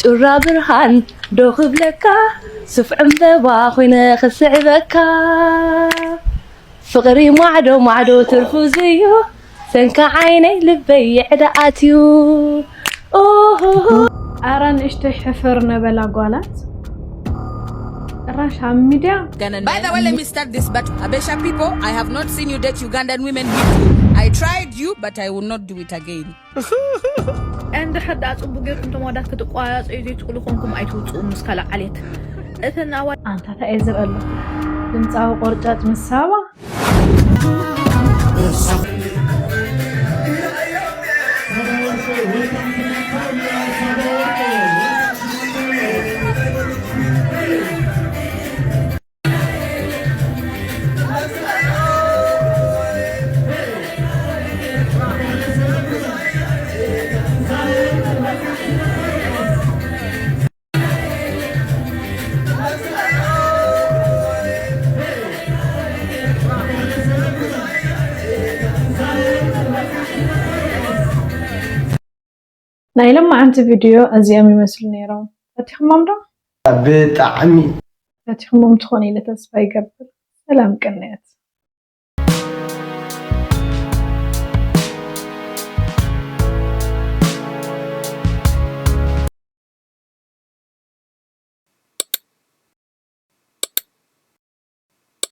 ጩራ ብርሃን ዶ ክብለካ፣ ሱፍ ዕምበባ ኮይነ ክስዕበካ። ፍቕሪ ማዕዶ ማዕዶ ትርፉ ዝዩ፣ ሰንካ ዓይነይ ልበይ ይዕዳ ኣትዩ። ኦሆሆ። ኣረ ንእሽተይ ሕፍር ነበላ ጓላት። ጭራሽ ኣብ ሚድያ። By the way, let me start this battle. Abesha people, I have not seen you date Ugandan women before. I tried you, but I will not do it again. እንድሕር ደኣ ጽቡቅ ጌርኩም እቶም ኣወዳት ክትቋያጸዩ ዘይትኽእሉ ኮንኩም ኣይትውጽኡ ምስ ካልእ ዓሌት። እተን ኣዋ ኣንታ እንታይ እየ ዝርኢ ኣለኹ? ድምፃዊ ቆርጫጭ ምስ ሳባ። ናይ ሎማዓንቲ ቪድዮ እዚኦም ይመስሉ ነይሮም። ፈቲኹሞም ዶ? ብጣዕሚ ፈቲኹሞም ትኾኑ ኢለ ተስፋ ይገብር። ሰላም ቅንያት።